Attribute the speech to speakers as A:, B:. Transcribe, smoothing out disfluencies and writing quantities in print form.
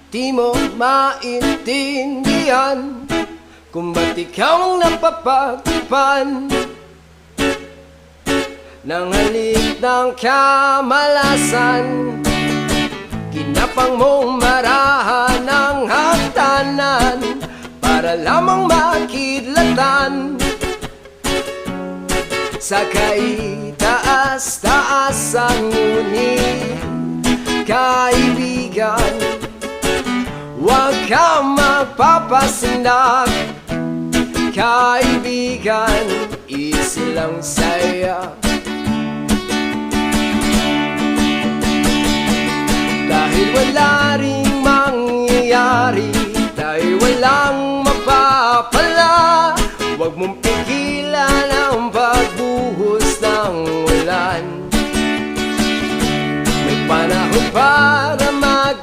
A: Di mo maintindihan kung ba't ikaw ang napapagtripan ng halik ng kamalasan. Ginapang mong marahan ang hagdanan para lamang makidlatan sa kaitaas-taasan. Ngunit, kaibigan, huwag kang magpapasindak. Kaibigan, easy lang saya. Dahil wala rin